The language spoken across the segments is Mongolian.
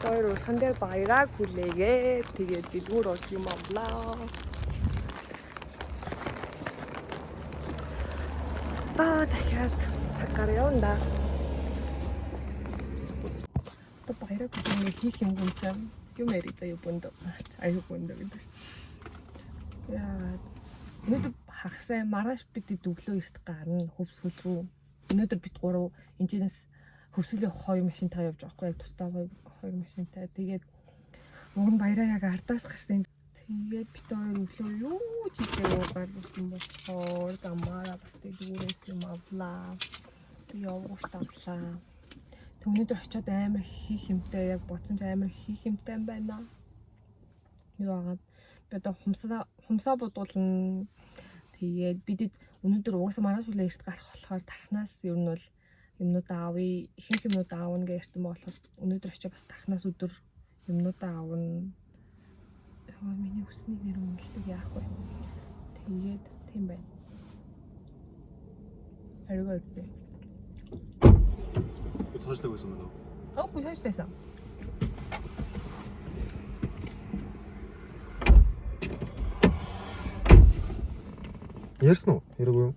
Бид хоёр урхан дээр баяраа хүлээгээ. Тэгээд дэлгүүр орж юм авлаа. Одоо дахиад цаг гараа явна да. Одоо баяраа хүлээгээ хийх юм гүнцэн. Юм яри заяа бүнд. Аюу бүнд гэдэг. Яа. Өнөөдөр хагасаа маргааш бид өглөө эрт гарна хөвсгөл рүү. Өнөөдөр бид гурав энэчнээс хөвсгөлийн хоёр машинтайгаа явж байгаа хгүй яг тусдаа хоёр машинтай. Тэгээд уг нь баяраа яг ардаас гарсан. Тэгээд бид хоёр өглөө юу ч хийгээгүй гарсан болохоор замаараа бас дэлгүүрээс юм авлаа. Тэг явгуурт авлаа. Тэг өнөөдөр очиод амар хийх юмтай яг бодсон ч амар хийх юмтай юм байна. Юу агаад би одоо хумсаа бодуулна. Тэгээд бидэд өнөөдөр угаасаа маргааш үлээ эрт гарах болохоор тархнаас ер нь бол юмнуудаа авъя, ихэнх юмнуудаа авна гэж ярьсан болохоор өнөөдөр очиж бас тархнаас өдөр юмнуудаа авна. Йоо миний хүсний нэр үнэлдэг яах вэ? Тэгээд тийм байна. Ариугаар өртөө. 서울대 байсан мөн үү? Аагүй шааш байсан. Ярьсан уу? Яриаггүй юу?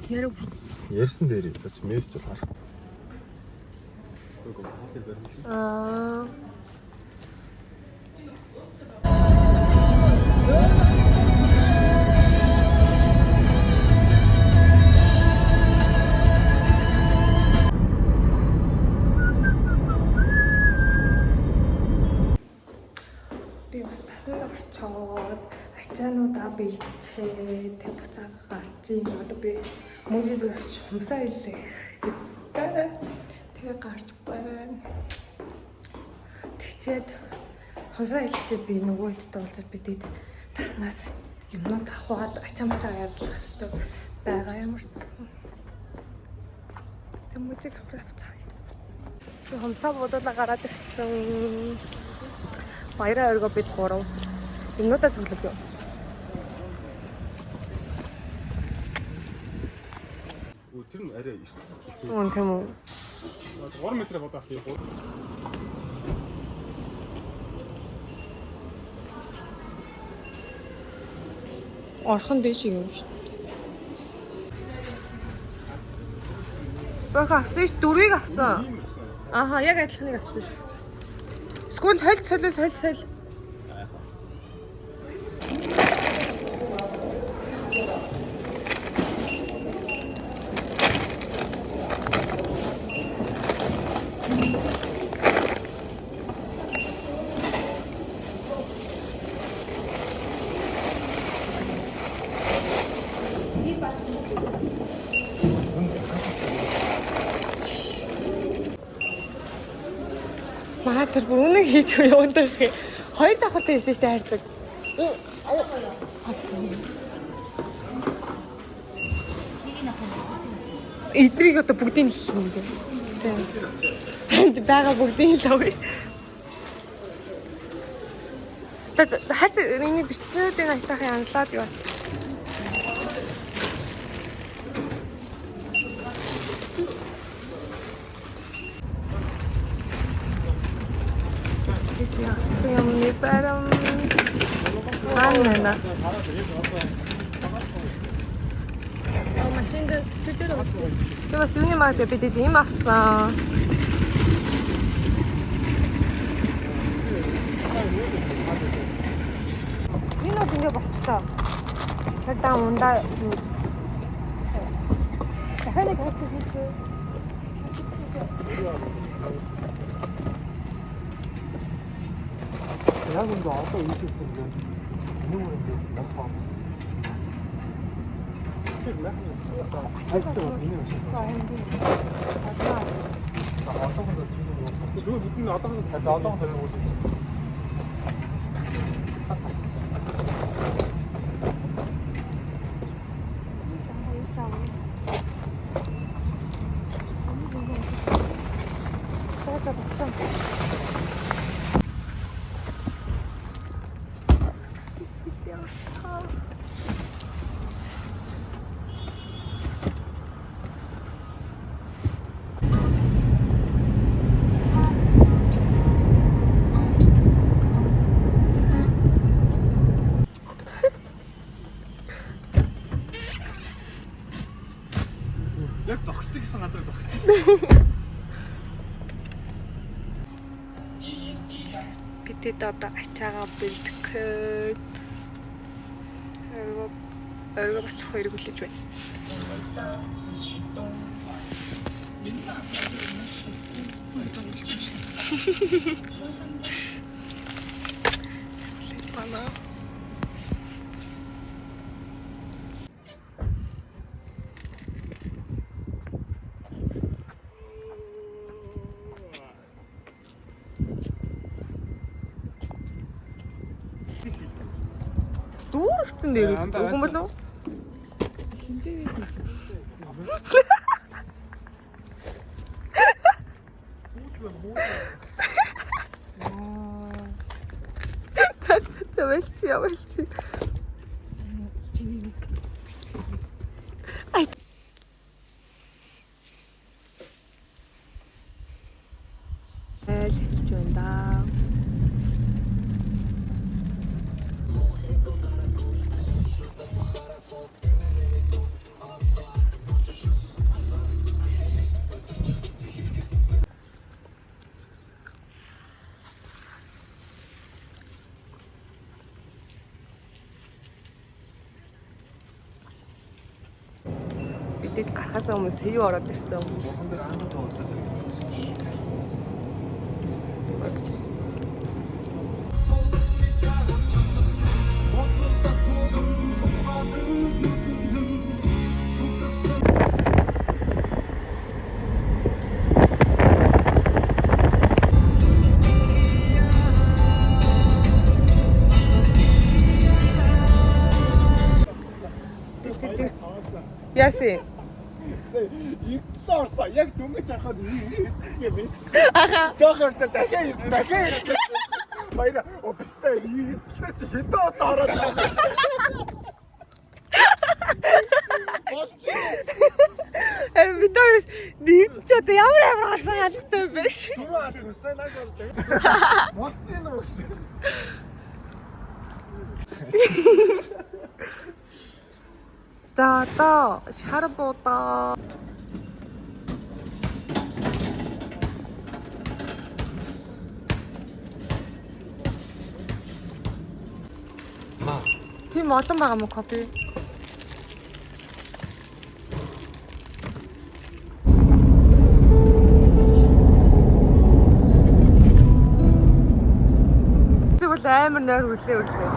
Яриаггүй шүү. Ярьсан дээр за чи мессеж бол харах. Аа. Би бас цасанд орчоод ачаануудаа бэлтчээ тэг буцаага гарч ийн. Одоо би мужид очиж хумсаа илэх гэжтэй. Тэгээ гарч байна. Тэгчээд хумсаа илэхчээ би нөгөө хэдтэй уулзаад бидэд танаас юмнууд аваад ачаа мачаа ярилцах хэрэгтэй байгаа ямарсан. Тэг мужиг авах авцаа. Би хумсаа бодуулаа гараад ирсэн. Баяраа өргөө бид гурав юмнуудаа цуглаж яв. Өө тэр нь арай их. Үн тийм үү. 3 м бодоо авчих. Орхон дээш юм шүү. Баха авсан ш дөрвийг авсан. Аха яг адилханыг авсан шүү. Эсвэл холь солиос холь соль. Маа тэр бүр үнэг хийж явдаг. Хоёр давхартай хэлсэн шүү дээ хайрцаг. Эднийг одоо бүгдийг л хийнэ. Тийм. Бага бүгдийг л авъя. Та хайрцаг энийг бичснүүдийн айтахын анзлаад яваач. Явсан юмны барам. Хаана байна? Аа машинд төдөр авсан. Би бас юуны маа бид ийм авсан. Энэ бол ингэ болчлоо. Цагдаа ундаа юу гэж. Дахиад нэг хайцаг хийчихье. Яг үндэ одоо ийшээсэн ингээд энэ бүр ингээд мах аа. Тэр мах. Хайцдаг бол миний машин. Одоо ч юм уу. Зүгээр бүтэн одоо Одоо одоо тэр үйл. За болсон. Бид одоо ачаагаа бэлдэх гээд оргоо оргоо бацх хоёрыг хүлээж байна. Хүлээж байна. Дүүрэгцэн дээр үгүй юм болов уу? За вэлчи явалчи. Ай. Айл хэлж байна да. Бидэд гарахаас өмнө сэв ороод ирсэн. Бурхан дээр ангид уулзаад байсан. Яси. Ирдээ орсон. Яг дөнгөж авахад ингэ мессеж. Жоох явчаа дахиад ирдэ дахиад ирсэн. Баяра о бистай ирдээ чи хэдэн удаа ороод байгаа юм. Болж Э бид хоёроос нийт ч одоо ямар амар алга алгатай юм бэ ш. дөрөв алах өсөө нааш ордог. Болж ийн үү гэж. За одоо шар буудаа. Маа. Тийм олон байгаа мó кофе. Тэр бол амар нойр хүлээ өрлөө.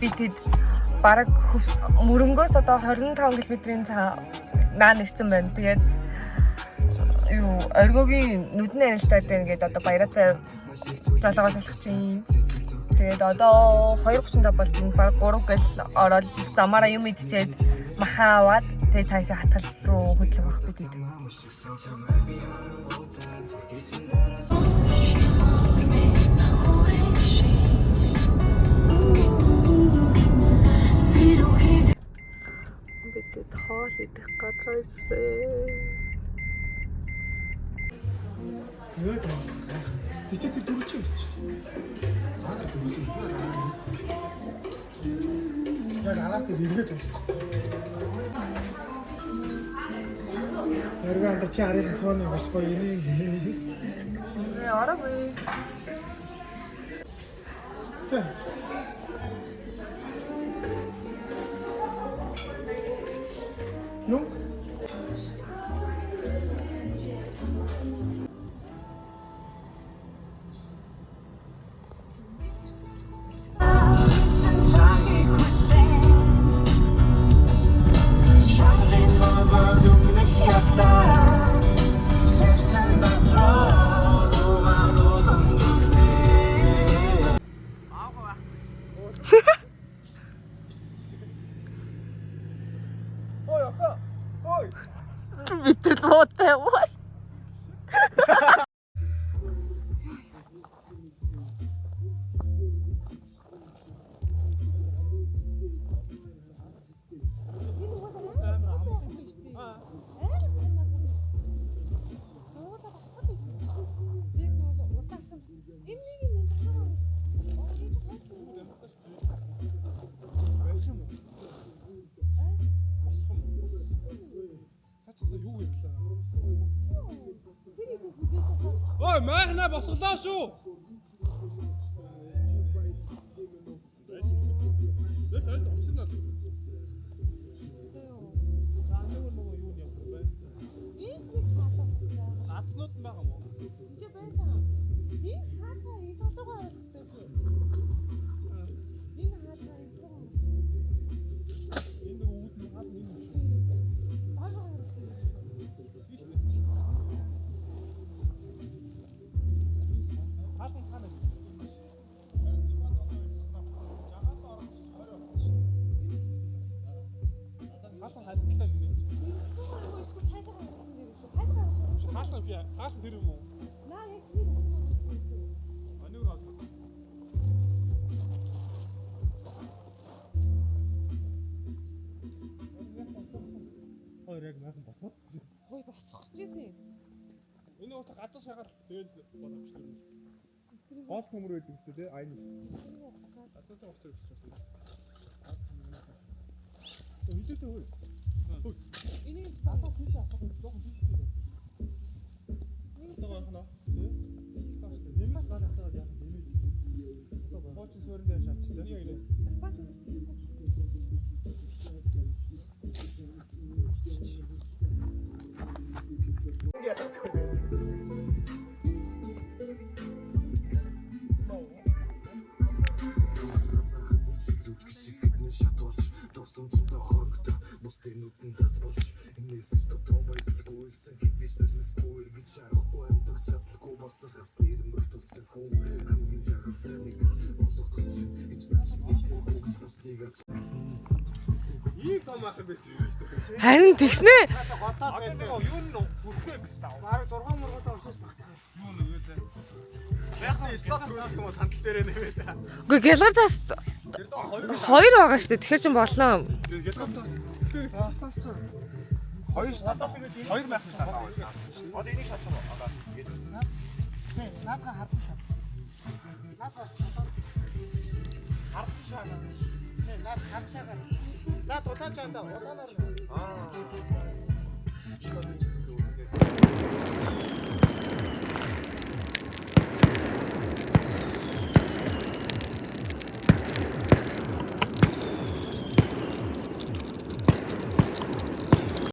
Би тэд бараг мөрөнгөөс одоо 25 км-ийн цаа наан ирсэн байна. Тэгээд юу оргиогийн нүдний арилтаа дээр ингээд одоо баяраатай жолоогоо салах чинь. Тэгээд одоо 2:35 болж байна. Бараг 3 гэл ороод замаараа юм идчихэд маха аваад тэгээд цаашаа хатгал руу хөдлөх байх бид тэд. Бид тэд хоол идэх газар ирсэн. Тэгээд явсан. Тэг чи тэр дөрөв чи юмсан шүү дээ. Та нар дөрөв юм. Яг агаар тэр эргээд дуусах. Ярга анда чи арилын фон болохгүй энийг. Э ороогүй. Тэ. Ну? Ой, майхна босголоо шүү. Газнууд нь байгаа мó? Энд байсан. Энэ хаалга энэ руугаа оруулах хэрэгтэй. Энэ хаалга энэ руугаа. Энэ нэг үүд нь хаал нэг юм шүү. Доошоо оруулах. Хаалга нь хаана гэсэн? Хаалга хадгалаа гинэ. Эсвэл тайлгаа оруулах юм дээр шүү. Тайлгаа оруулах. Хаалга би хаалга тэр юм уу? Наа яг чиний оруулах шүү. Өнөөр олох. Хоёр яг майхан босоод. Хөөе босгох гэжсэн. Энэ утга газар шагаад тэгэл боломжтой юм. Гол төмөр байдаг гэсэн тий. Айн. Газрын утга гэсэн. Хэдүүтэй хөө. Энийг Залуу тийш авах юм жоохон тийш дээ. Одоо байх нь. Нэмэлт гар хасаад яах юм нэмэлт. Одоо Хуучин суурин дээр шаачих. Энийг яг нэ. Ийм том ах юм байсан юм шүү дээ. Харин тэгснэ. Готоо Одоо зайтай. нэг юу н хүрхгүй юм биш таа. Бараг 6 мургуудаа орсож багтаа. Юу нэг юу лээ. Байхны слот үүсгэх юм уу сандал дээрээ нэмээд. Үгүй гялгар цаас Тэр доо хоёр хоёр байгаа шүү дээ. Тэгэхээр чин болно. Гялгар цаас. Цаас цаас. Хоёр шат. Хоёр майхны цаас авсан. Одоо энийг шатчих уу? Одоо ингэж. Тий, наадгаа хардсан шат. Наадгаа Хардсан шаа. тий, наад хардсаага. Наад улаан чаандаа улаанаар. Аа.